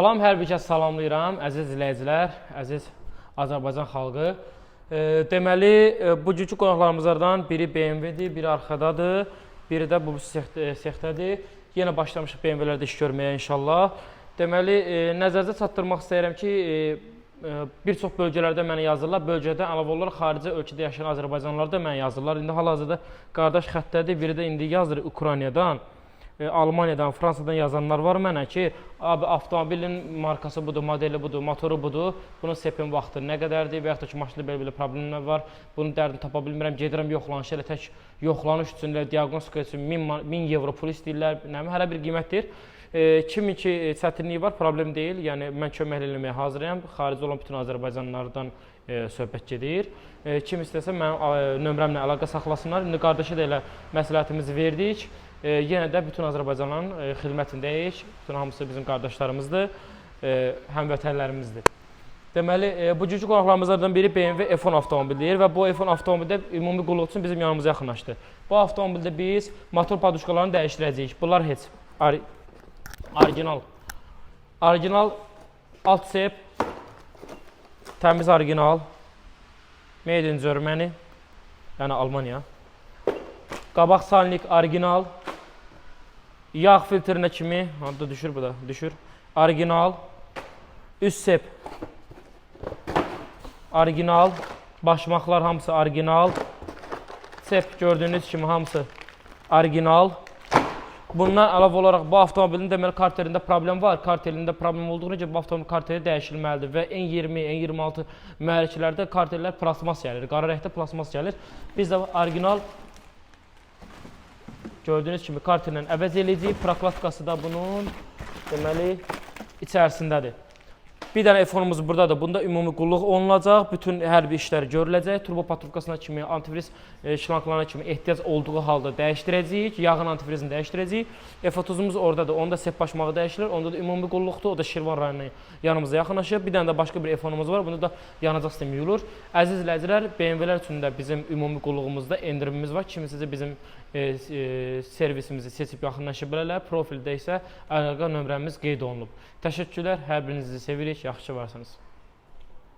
Salam, hər bir kəs salamlayıram, əziz izləyicilər, əziz Azərbaycan xalqı. Deməli, bugünkü qonaqlarımızdan biri BMW-dir, biri arxadadır, biri də bu sexdədir. Yenə başlamışıq BMW-lərdə iş görməyə inşallah. Deməli, nəzərinizə çatdırmaq istəyirəm ki, bir çox bölgələrdə mənə yazırlar. Bölgədə əlavə olaraq xarici ölkədə yaşayan azərbaycanlılar da mənə yazırlar. İndi hal-hazırda qardaş xəttədir, biri də indi yazır Ukraynadan. Almaniyadan, Fransadan yazanlar var mənə ki, abi avtomobilin markası budur, modeli budur, motoru budur. Bunun sepin vaxtı nə qədərdir və yaxud da ki, maşında belə-belə problemlər var. Bunun dərdini tapa bilmirəm. Gedirəm yoxlanışa, elə tək yoxlanış üçün, elə diaqnostika üçün 1000 evro pul istəyirlər. Nə bilim, hərə bir qiymətdir. Kimin ki çətinliyi var, problem deyil. Yəni mən kömək eləməyə hazıram. Xaricdə olan bütün azərbaycanlılardan söhbət gedir. Kim istəsə mənim nömrəmlə əlaqə saxlasınlar. İndi qardaşa da elə məsləhətimizi verdik. Yenə də bütün Azərbaycanlıların xidmətindəyik. Bütün hamısı bizim qardaşlarımızdır, həmvətənlərimizdir. Deməli, bugünkü qonaqlarımızdan biri BMW F10 avtomobilidir və bu F10 avtomobildə ümumi qulluq üçün bizim yanımıza yaxınlaşdı. Bu avtomobildə biz motor poduşkalarını dəyişdirəcəyik. Bunlar heç orijinal. Orijinal alt sep, təmiz orijinal. Made in Germany, yəni Almaniya. Qabaq salnik orijinal. Yağ filtrinə kimi, hatta düşür bu da, düşür. Orijinal. Üst sep orijinal. Başmaqlar hamısı orijinal. Sep gördüyünüz kimi hamısı orijinal. Bundan əlavə olaraq bu avtomobilin deməli karterində problem var. Karterində problem olduğuna görə bu avtomobil karteri dəyişilməlidir və N20, N26 mühərriklərdə karterlər plasmas gəlir. Qara rəngdə plasmas gəlir. Biz də orijinal gördüyünüz kimi karterlə əvəz eləyəcəyik. Prokladkası da bunun deməli içərisindədir. Bir dənə F10-umuz buradadır. Bunda ümumi qulluq olunacaq. Bütün hər bir işlər görüləcək. Turbo patrulkasına kimi, antifriz şlanklarına kimi ehtiyac olduğu halda dəyişdirəcəyik. Yağın antifrizini dəyişdirəcəyik. F30-umuz oradadır. Onda sep başmağı dəyişilir. Onda da ümumi qulluqdur. O da Şirvan rayonuna yanımıza yaxınlaşır. Bir dənə də başqa bir F10-umuz var. Bunda da yanacaq sistemi yuyulur. Əziz izləyicilər, BMW-lər üçün də bizim ümumi qulluğumuzda endirimimiz var. Kimisi bizim servisimizi seçib yaxınlaşa bilərlər. Profildə isə əlaqə nömrəmiz qeyd olunub. Təşəkkürlər. Hər birinizi sevirik. Yaxşı varsınız.